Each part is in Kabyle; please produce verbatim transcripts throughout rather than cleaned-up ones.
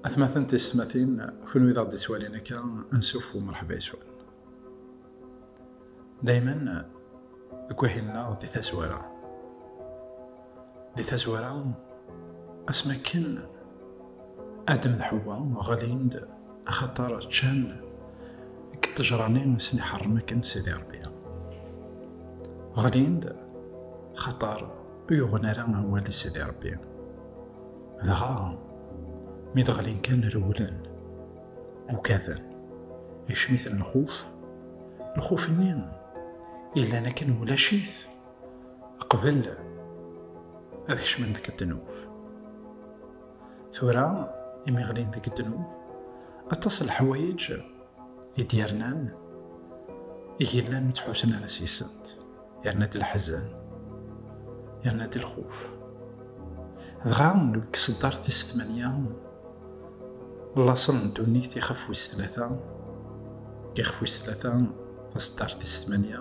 Atmaten tisetmatin, kunwi d aɣ-d-ittwalin akka, ansuf u mṛeḥba yes-wen. Daymen deg wahil-nneɣ di tazwara. Di tazwara, asmi akken Adem d Ḥewwa ɣlin-d axaṭer ččan deg ṭṭejra-nni i sen-iḥeṛṛem akken Sidi Ṛebbi. Ɣlin-d xaṭer ur yuɣen ara awal i Sidi Ṛebbi. Dɣa, mi d-ɣlin kan rewlen, ugaden, icem-iten lxuf, lxuf-nni yellan akken ulac-it qbel ad kecmen deg ddnub. Tura, imi ɣlin deg ddnub, aṭas n leḥwayeǧ i d-yernan, i yellan ur ttḥusun ara s-yisent, yerna-d leḥzen, yerna-d lxuf. Dɣa deg tseddart tis tmanya, laṣel n ddunit, ixef wis tlata, ixef wis tlata, taseddart tis tmanya,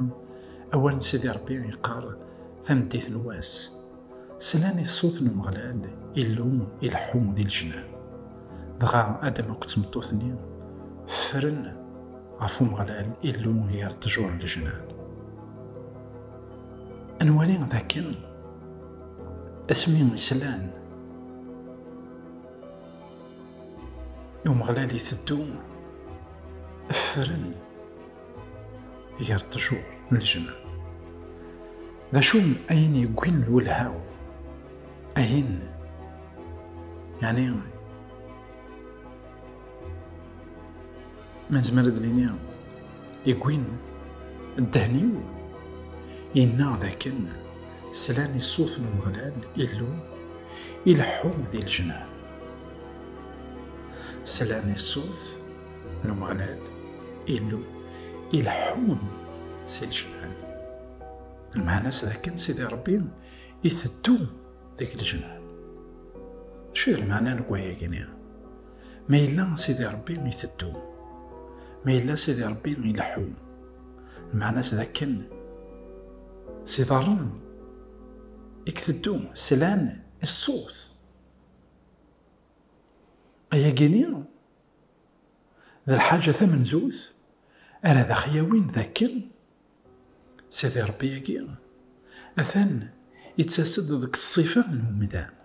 awal n Sidi Ṛebbi yeqqar: tameddit n wass, slan i ṣṣut n Umeɣlal, Illu ileḥḥu di lejnan. Dɣa Adem akked tmeṭṭut-nni ffren ɣef Umeɣlal, Illu gar ṭṭjur n lejnan. Ad nwali dakken asmi i slan i Umeɣlal iteddu, ffren gar ṭṭjur n lejnan. D acu ayen yewwin lwelha-w? Ayen, yeɛni, ma nezmer ad d-nini, yewwin ddehn-iw, yenna dakken slan i ṣṣut n Umeɣlal, Illu ileḥḥu di lejnan. Slan i ṣṣut n Umeɣlal, Illu ileḥḥun si lejnan. Lmeɛna-s dakken Sidi Ṛebbi iteddu deg lejnan. Acu d lmeɛna n wayagi-nni? Ma yella Sidi Ṛebbi iteddu, ma yella Sidi Ṛebbi ileḥḥu, lmeɛna-s dakken s iḍarren i iteddu, slan i ṣṣut. Ayagi-nni d lḥaǧa tamenzut ara d aɣ-yawin dakken Sidi Ṛebbi-agi atan ittas-d deg ṣṣifa n umdan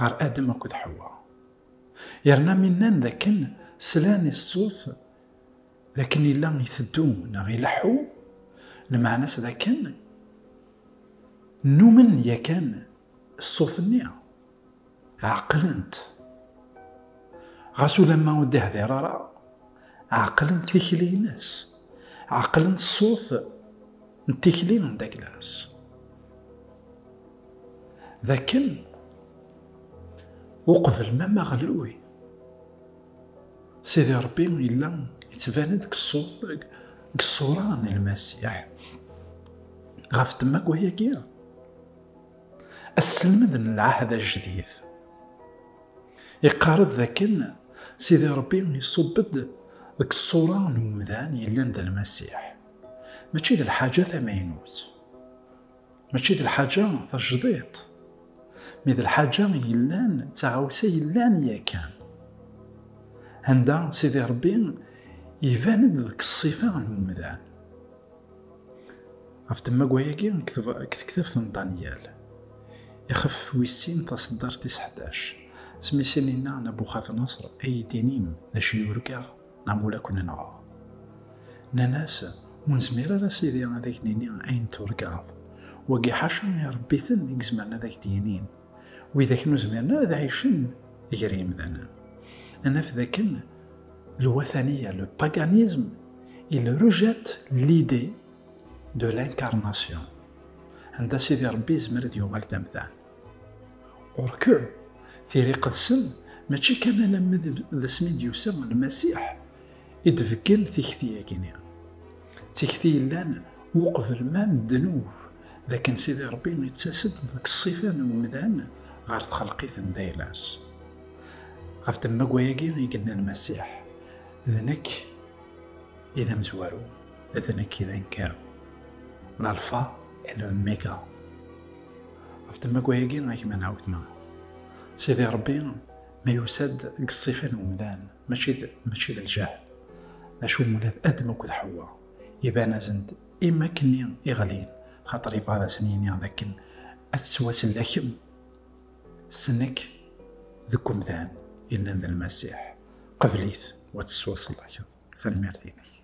ɣer Adem akked Ḥewwa. Yerna mi nnan dakken slan i ṣṣut, dakken yella iteddu neɣ ileḥḥu, lmeɛna-s dakken nnumen yakan ṣṣut-nni, ɛeqlen-t. Ɣas ulamma ur d-ihdir ara, ɛeqlen tikli-ines, ɛeqlen ṣṣut n tikli n Daglas. Dakken uqbel ma aɣelluy, Sidi Ṛebbi yella yettban-d deg ṣṣu-, deg ṣṣura n Lmasiḥ. Ɣef ddemma n wayagi, aselmed n lɛahd ajdid iqqar-d dakken Sidi Ṛebbi iṣubb-d deg ṣṣura n umdan yellan d Lmasiḥ. Mačči d lḥaǧa tamaynut, mačči d lḥaǧa tajdiṭ, mi d lḥaǧa yellan, d taɣawsa yellan yakan, anda Sidi Ṛebbi iban-d deg ṣṣifa n umdan. Ɣef ddemma n wayagi, deg tektabt n Danyal, ixef wis sin, taṣeddart tis ḥdac, asmi sin inna Nabuxadnaṣer: "Ay d-inim d acu i urgaɣ, neɣ ula ken-nɣeɣ?" Nnan-as: "Ur nezmir ara, a Sidi, ad ak-nini ayen turgaḍ. Wagi ḥaca iṛebbiten i izemren ad ak-d-yinin. Widak ur zmiren ara ad ɛicen gar yimdanen." Ad naf dakken lwataniya, le paganisme, il rejette l'idée de l'incarnation, anda Sidi Ṛebbi yezmer ad yuɣal d amdan. Or que, Tira Iqedsen mačči kan alamma d, d asmi d-yusa Lmasiḥ i d-tbeggen tikti-agi-nni. D tikti yellan uqbel ma n ddnub, d akken Sidi Ṛebbi yettas-d deg ṣṣifa n umdan ɣer txelqit n Daylas. Ɣef ddemma n wayagi i yenna Lmasiḥ: "D nekk i d amezwaru, d nekk i d aneggaru, l'alfa et l'oméga." Ɣef ddemma n wayagi, a gma neɣ a weltma, Sidi Ṛebbi Ma yusa-d deg ṣṣifa n umdan, mačči d, mačči d lǧahed. D acu ula d Adem akked Ḥewwa, iban-asen-d i makken iɣlin, xaṭer yebɣa ad asen-yini d akken ad tettwasellakem s nekk deg umdan, yellan d Lmasiḥ. Qbel-it u ad tettwasellakeḍ. Tanemmirt-inek.